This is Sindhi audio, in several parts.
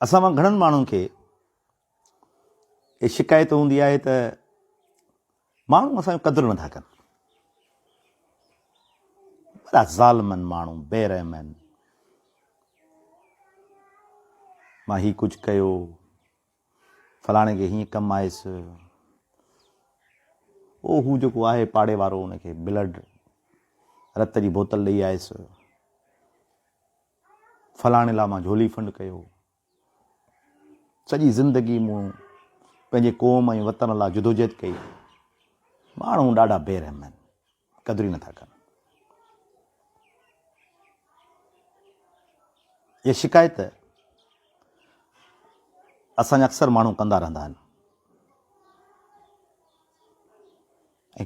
اسان مان گهڻن ماڻهن کي اها شڪايت هوندي آهي ته ماڻهو اسان جو قدر نٿا ڪن. وڏا ظالم آهن ماڻهو، بي رحم آهن. مان هي ڪجهه ڪيو، فلاڻي کي هيئن ڪم آيس، او هو جيڪو آهي پاڙي وارو ان کي بلڊ رت جي بوتل ڏئي آيس، فلاڻي لاء مان جهولي فنڊ ڪيو. سڄي زندگي مون پنهنجي قوم ۽ وطن لاء جدوجهد ڪئي. ماڻهو ڏاڍا بي رحم آهن، قدر ئي نٿا ڪن. اها شڪايت اسان جا اڪثر ماڻهو ڪندا رهندا آهن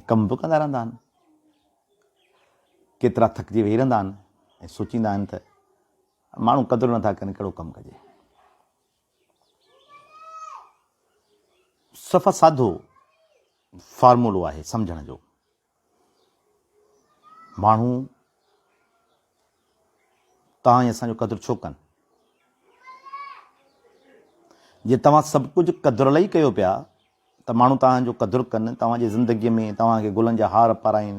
۽ ڪم به ڪندا رهندا آهن. ڪيترا ٿڪجي ويهي رهندا آهن ۽ سوچيندا آهن ته ماڻهو قدر نٿا ڪن ڪهڙو ڪم ڪجي. صفا سادو فارمولو آهي سمجهڻ جو. ماڻهو توهان ۽ اسان جو قدر ڇو ڪن؟ جي توهان سڀ ڪجهه قدر لئي ڪيو پيا ته ماڻهو توهان جو قدر ڪن، توهان جي زندگيء ۾ توهان کي گلن جا هار پارائين،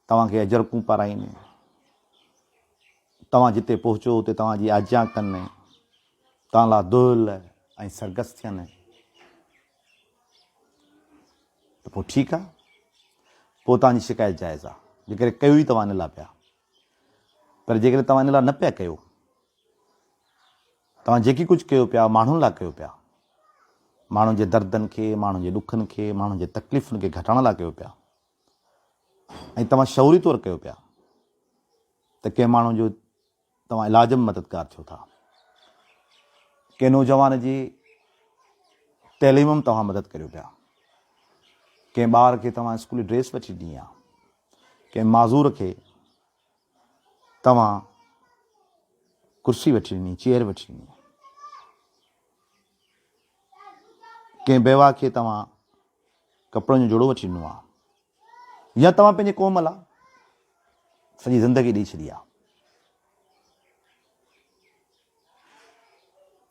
توهان کي اجرڪون پارائين، توهان جتي پهچو اتي توهان جي آجيان ڪن، توهان لاء دهل ۽ سرگس ٿين ته پوء ٺيڪ آ، پوء توهان جي شڪايت جائز آ، جيڪڏهن ڪيو ئي توهان ان لاء پيا. پر جيڪڏهن توهان ان لاء نه پيا ڪيو، توهان جيڪي ڪجهه ڪيو پيا ماڻهن لاء ڪيو پيا، ماڻهن جي دردن کي، ماڻهن جي ڏکن کي، ماڻهن جي تڪليفن کي گهٽائڻ لاء ڪيو پيا ۽ توهان شعوري طور ڪيو پيا ته ڪنهن ماڻهو جو توهان علاج ۾ مددگار ٿيو ٿا، ڪنهن نوجوان جي تعليم ۾ توهان مدد ڪريو پيا، ڪنهن ٻار کي توهان اسڪولي ڊريس وٺي ڏني آهي، ڪنهن معذور کي توهان ڪرسي وٺي ڏني، چيئر وٺي ڏني، ڪنهن بيواهه کي توهان ڪپڙن جو جوڙو وٺي ڏنو آهي يا توهان پنهنجي قوم لاء سڄي زندگي ڏئي ڇڏي آهي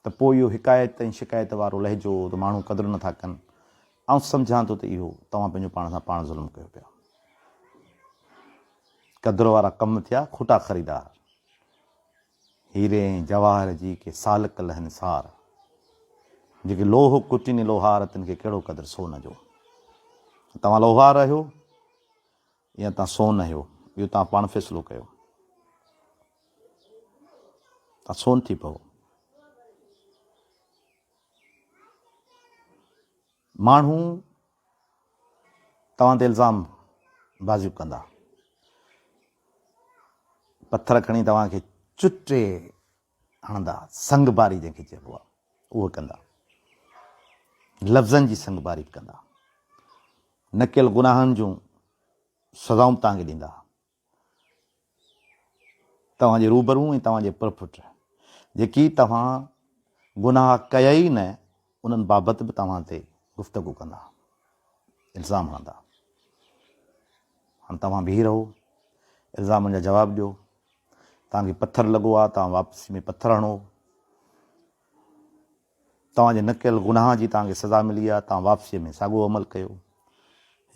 ته پوء اهو حڪايت ۽ شڪايت وارو لهجو ته ماڻهو قدر نٿا ڪن، آئون سمجهان ٿو ته اهو توهان پنهنجو پاڻ سان پاڻ ظلم ڪيو پيا. قدر وارا ڪم ٿيا کوٽا خريدار، هيري ۽ جواهر جي ڪي سالڪ لهن سار، جيڪي لوهه ڪٽين لوهار تن کي ڪهڙو قدر سون جو. توهان لوهار آهيو يا توهان سون آهيو، اهو توهان پاڻ فيصلو ڪيو. توهان سون ٿي پئو. ماڻهو توهان تي الزام بازيون ڪندا. پٿر کڻي توهان کي چٽي هڻندا، سنگباري جنهن کي چئبو آهي، اهو ڪندا. لفظن جي سنگباري به ڪندا. نه ڪيل گناهن جون سزائون به توهان کي ڏيندا. توهان جي روبرو ۽ توهان جي پرپٺ جيڪي توهان گناهه ڪيا ئي نه انهن بابت به توهان تي گفتگو ڪندا، الزام هڻندا. هاڻ توهان بيهي رهو، الزامن جا جواب ڏيو. توهان کي پٿر لڳو آهي، توهان واپسي ۾ پٿر هڻو. توهان جي نه ڪيل گناهه جي توهان کي سزا ملي آهي، توهان واپسيء ۾ ساڳيو عمل ڪيو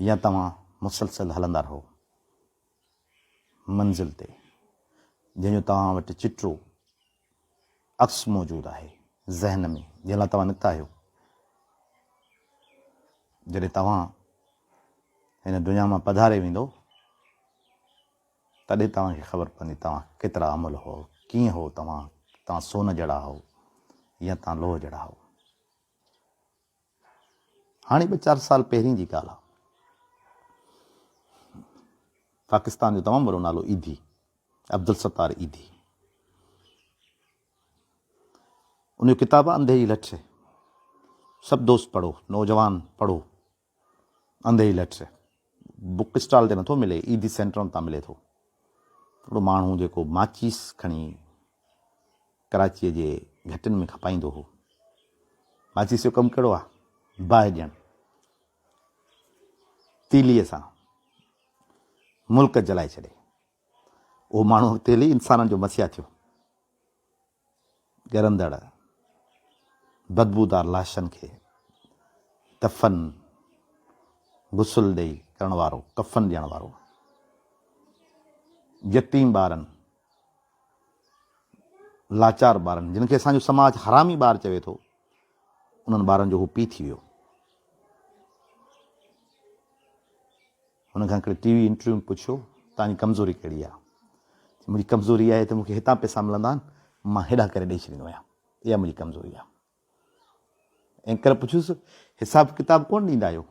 يا توهان مسلسل هلندا رهو منزل تي، جنهن جو توهان وٽ چٽو عڪس موجود آهي ذهن ۾، جنهن لاء توهان نڪتا آهيو. جڏهن توهان هن دنيا مان پڌاري ويندو، تڏهن توهان کي خبر پوندي توهان ڪيترا املهه هئو، ڪيئن هئو توهان، توهان سون جهڙا هئو يا توهان لوهه جهڙا هئو. هاڻي ٻه چار سال پهرين جي ڳالهه آهي. پاڪستان جو تمام وڏو نالو ايڌي، عبدالستار ايڌي. ان جو ڪتاب آهي انڌي جي لٺ. سڀ دوست پڙهو، نوجوان پڙهو. انڌي لٺ بڪ اسٽال تي نٿو ملي، ايڌي سينٽرن تان ملي ٿو. هڪڙو ماڻهو جيڪو ماچيس کڻي ڪراچيء جي گهٽين ۾ کپائيندو هو. ماچيس جو ڪم ڪهڙو آهي؟ باهه ڏيڻ. تيليء سان ملڪ جلائي ڇڏي. اهو ماڻهو اڳتي هلي انسانن جو مسيحا ٿيو. ڳرندڙ، بدبودار لاشن کي دفن، غسل ڏئي ڪرڻ وارو، ڪفن ڏيڻ وارو، يتيم ٻارن، لاچار ٻارن جن کي اسان جو سماج حرامي ٻار چوي ٿو، انهن ٻارن جو هو پيء ٿي ويو. هن کان هڪڙي ٽي وي انٽرويو ۾ پڇيو، توهان جي ڪمزوري ڪهڙي آهي؟ چيو، منهنجي ڪمزوري اها آهي ته مون کي هتان پئسا ملندا آهن، مان هيڏانهن ڪري ڏئي ڇڏيندو آهيان. اها منهنجي ڪمزوري آهي. اينڪر پڇيس، حساب ڪتاب ڪونه ڏيندا آهيو؟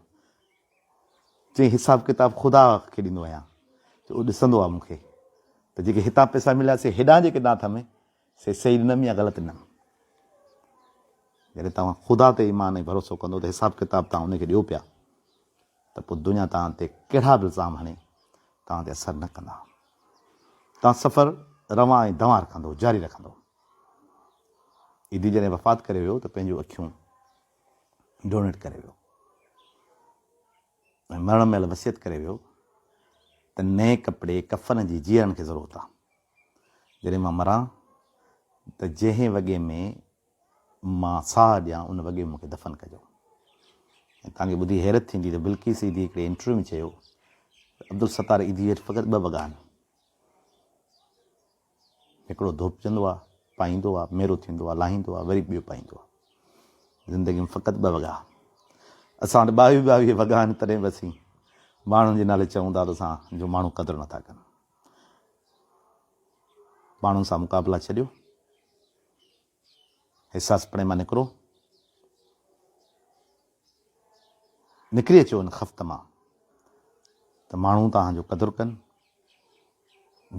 چيائين، حساب ڪتاب خدا کي ڏيندو آهيان. چيو، اهو ڏسندو آهي مون کي ته جيڪي هتان پئسا مليا سي هيڏانهن جيڪي ڏنا اٿم سي صحيح ڏنم يا غلط ڏنم. جڏهن توهان خدا تي ايمان ۽ ڀروسو ڪندو ته حساب ڪتاب توهان ان کي ڏيو پيا ته پوء دنيا توهان تي ڪهڙا به الزام هڻي توهان تي اثر نه ڪندا. توهان سفر روان ۽ دوان رکندو، جاري رکندو. ايڌي جڏهن وفات ڪري ويو ته پنهنجون اکيون ڊونيٽ ڪري ويو ۽ مرڻ مهل وصيت ڪري ويو ته نئين ڪپڙي ڪفن جي جيئرن کي ضرورت آ. جڏهن مان مران ته جنهن وڳي ۾ مان ساهه ڏيان ان وڳي ۾ مون کي دفن ڪجو. ۽ توهان کي ٻڌي حيرت ٿيندي ته بلقيس ايڌي هڪڙي انٽرويو ۾ چيو ته عبدالستار ايڌي وٽ فقط ٻه وڳا آهن. هڪڙو ڌوپجندو آ، پائيندو آ، ميرو ٿيندو آ، لاهيندو آ، وري ٻيو پائيندو آ. زندگي ۾ فقط ٻه وڳا. اسان وٽ ٻاويهه ٻاويهه وڳا آهن تڏهن به اسين ماڻهن جي نالي چئون ٿا ته اسان جو ماڻهو قدر نٿا ڪن. ماڻهن سان مقابلا ڇڏيو. حساس پڻي مان نڪرو. نڪري اچو ان خفت مان ته ماڻهو توهان جو قدر ڪن،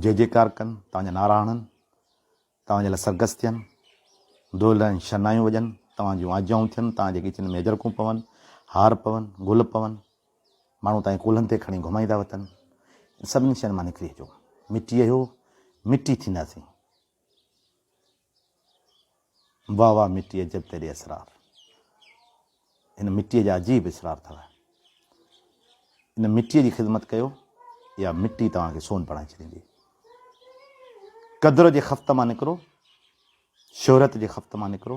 جي جيڪار ڪن، توهان جا نعرا هڻن، توهان جي لاء سرگس ٿين، دهل ۽ شرنايون وڄن، توهان جون آجيائون ٿين، توهان جي ڳچين ۾ اجرڪون پون، هار پون، گل پون، ماڻهو توهان کي ڪلهن تي کڻي گهمائيندا وتن. ان سڀني شين مان نڪري اچو. مٽي آهيو، مٽي ٿينداسين. واه واه مٽي عجب تيڏي اسرار. هن مٽيء جا عجيب اسرار اٿو. ان مٽيء جي خدمت ڪيو، اها مٽي توهان کي سون بڻائي ڇڏيندي. قدر جي خفت مان نڪرو، شهرت جي خفت مان نڪرو،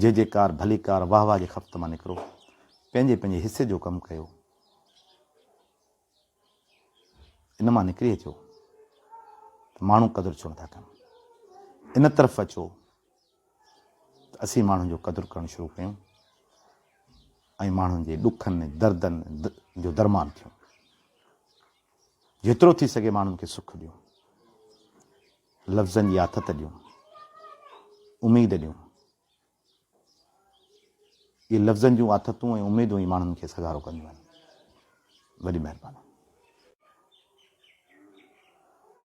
جي جيڪار، ڀليڪار، واه واه جي خفت مان نڪرو، پنهنجي پنهنجي حصي جو ڪم ڪيو. ان مان نڪري اچو ته ماڻهو قدر ڇو نٿا ڪن. ان طرف اچو ته اسين ماڻهن جو قدر ڪرڻ شروع ڪيون ۽ ماڻهن جي ڏکن ۽ دردن جو درمان ٿيون. جيترو ٿي سگهي ماڻهن کي سک ڏيون، لفظن جي آٿت ڏيون، اميد ڏيون. اهي لفظن جون آٿتون ۽ اميدون ئي ماڻهن کي سگهارو ڪنديون آهن. وڏي مهرباني.